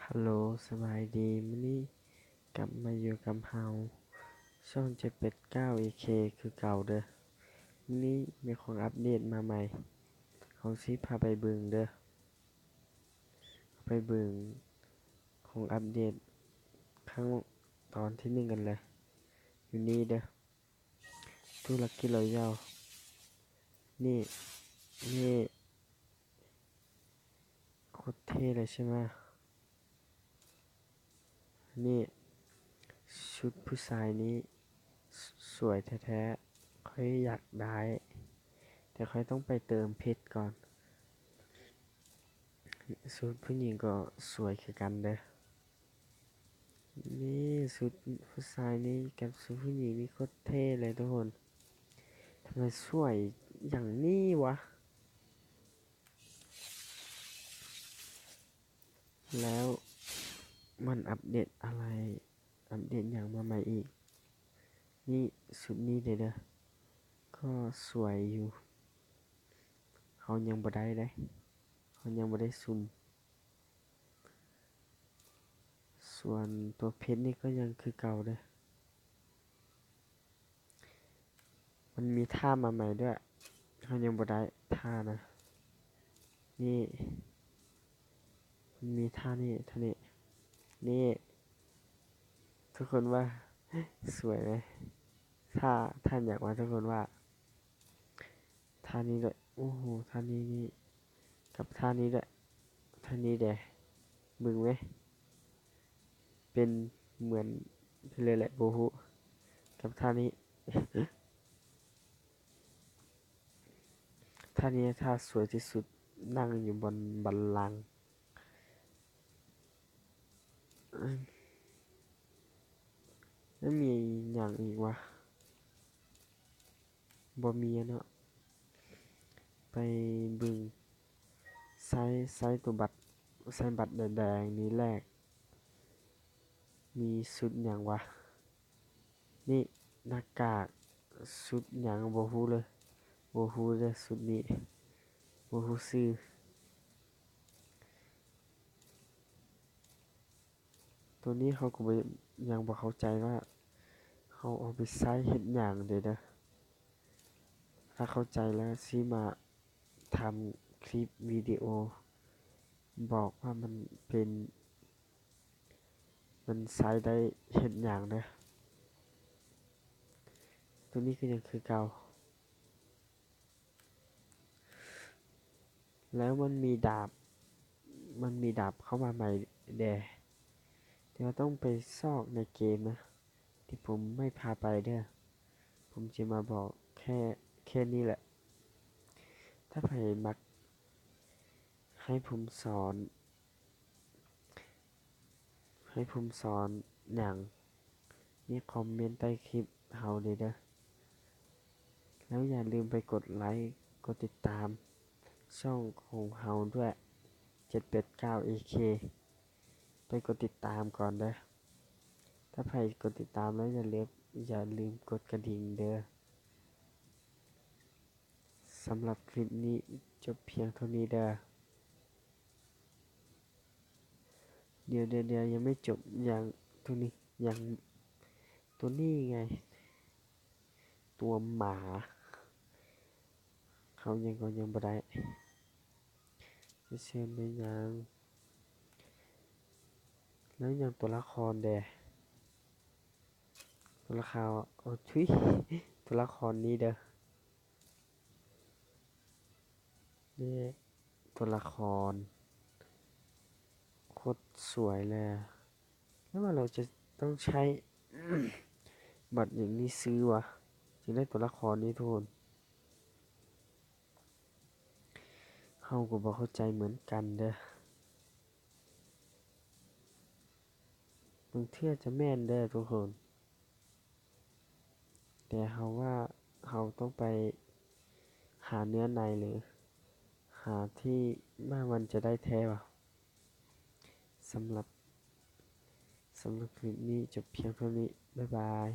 ຮັລໂຫຼ ສະບາຍດີ ມື້ນີ້ກັບມາຢູ່ກັບເຮົາ ຊ່ອງເຈັດແປດເກົ້າເອເຄຄືເກົ່າເດີ. ມື້ນີ້ມີຂອງອັບເດດມາໃໝ່ ເຮົາຊິພາໄປເບິ່ງເດີ. ໄປເບິ່ງຂອງອັບເດດຄັ້ງຕອນທີໜຶ່ງກັນເລີຍ. ຢູ່ນີ້ເດີ ຕູ້ລັກກີ້ຣອຢັວ ນີ້ ນີ້ ໂຄດເທ່ເລີຍໃຊ່ໄໝ? ນີ້ ຊຸດຜູ້ຊາຍນີ້ ສ- ສວຍແທ້ໆ ຂ້ອຍຢາກໄດ້ ແຕ່ຂ້ອຍຕ້ອງໄປເຕີມເພັດກ່ອນ. ຊຸດຜູ້ຍິງກໍສວຍຄືກັນເດີ. ນີ້ຊຸດຜູ້ຊາຍນີ້ກັບຊຸດຜູ້ຍິງນີ້ໂຄດເທ່ເລີຍທຸກຄົນ. ທຳໄມສວຍຢ່າງນີ້ວະ? ແລ້ວມັນອັບເດດອະໄລ ອັບເດດຫຍັງມາໃໝ່ອີກ? ນີ້ຊຸດນີ້ເດີ ກໍສວຍຢູ່. ເຮົາຍັງບໍ່ໄດ້ເດ້ ເຮົາຍັງບໍ່ໄດ້ສຸ່ມ. ສ່ວນຕົວເພັດນີ້ກໍຍັງຄືເກົ່າເດີ. ມັນມີທ່າມາໃໝ່ດ້ວຍ ເຮົາຍັງບໍ່ໄດ້ທ່ານະ. ນີ້ ມັນມີທ່ານີ້ ທ່ານີ້ ນີ້ ທຸກຄົນວ່າສວຍໄໝ? ທ່າ ທ່າຫຍັງວະ ທຸກຄົນວ່າ? ທ່ານີ້ແຫຼະ ໂອ້ໂຫ ທ່ານີ້ນີ້ ກັບທ່ານີ້ແຫຼະ ທ່ານີ້ແດ ເບິ່ງແມ ເປັນເໝືອນເພິ່ນເລີຍແຫຼະ ບໍ່ຮູ້ ກັບທ່ານີ້ ທ່ານີ້ທ່າສວຍທີ່ສຸດ ນັ່ງຢູ່ບົນບັນລັງ. ແລ້ວມີຫຍັງອີກວະ? ບໍ່ມີແລ້ວເນາະ. ໄປເບິ່ງ ໃຊ້ ໃຊ້ຕົວບັດ ໃຊ້ບັດແດງໆນີ້ແລກ. ມີຊຸດຫຍັງວະ? ນີ້ໜ້າກາກ ຊຸດຫຍັງບໍ່ຮູ້ເລີຍ ບໍ່ຮູ້ເລີຍຊຸດນີ້ ບໍ່ຮູ້ຊື່. ໂຕນີ້ເຮົາກໍບໍ່ ຍັງບໍ່ເຂົ້າໃຈວ່າເຮົາເອົາໄປໃຊ້ເຮັດຫຍັງເດ້ເດີ. ຖ້າເຂົ້າໃຈແລ້ວຊິມາທຳຄລິບວິດີໂອບອກວ່າມັນເປັນ ມັນໃຊ້ໄດ້ເຮັດຫຍັງເດີ. ໂຕນີ້ກໍຍັງຄືເກົ່າ. ແລ້ວມັນມີດາບ ມັນມີດາບເຂົ້າມາໃໝ່ແດ່ ແຕ່ວ່າຕ້ອງໄປຊອກໃນເກມນະ ທີ່ຜົມໄມ່ພາໄປເດີ. ຜົມຈະມາບອກແຄ່ ແຄ່ນີ້ແຫຼະ. ຖ້າໃຜມັກໃຫ້ຜົມສອນ ໃຫ້ຜົມສອນຫຍັງ ນີ້ຄອມເມັນໃຕ້ຄລິບເຮົາເດີເດີ. ແລ້ວຢ່າລືມໄປກົດໄລ ກົດຕິດຕາມຊ່ອງຂອງເຮົາດ້ວຍ ເຈັດແປດເກົ້າເອເຄ ໄປກົດຕິດຕາມກ່ອນເດີ. ຖ້າໃຜກົດຕິດຕາມແລ້ວ ຢ່າລືມ ຢ່າລືມກົດກະດິ່ງເດີ. ສຳລັບຄລິບນີ້ຈົບພຽງເທົ່ານີ້ເດີ. ດຽວໆໆ ຍັງໄມ່ຈົບ ຍັງ ໂຕນີ້ ຍັງ ໂຕນີ້ໄງ ຕົວໝາ ເຮົາຍັງກໍຍັງບໍ່ໄດ້ ໄປເຊີນໄປຫຍັງ ແລ້ວຫຍັງຕົວລະຄອນແດ່ ຕົວລະຄອນ ໂອ້ ທຸຍ ຕົວລະຄອນນີ້ເດີ. ນີ້ຕົວລະຄອນໂຄດສວຍເລີຍ. ແລ້ວວ່າເຮົາຈະຕ້ອງໃຊ້ບັດຫຍັງນີ້ຊື້ຫວາ ຈຶ່ງໄດ້ຕົວລະຄອນນີ້ທຸກຄົນ? ເຮົາກໍບໍ່ເຂົ້າໃຈເໝືອນກັນເດີ. ບາງເທື່ອຈະແມ່ນເດີທຸກຄົນ. ແຕ່ເຮົາວ່າເຮົາຕ້ອງໄປຫາເນື້ອໃນ ຫຼື ຫາທີ່ວ່າມັນຈະໄດ້ແທ້ຫວາ. ສຳລັບ ສຳລັບຄລິບນີ້ຈົບພຽງເທົ່ານີ້. ບາຍບາຍ.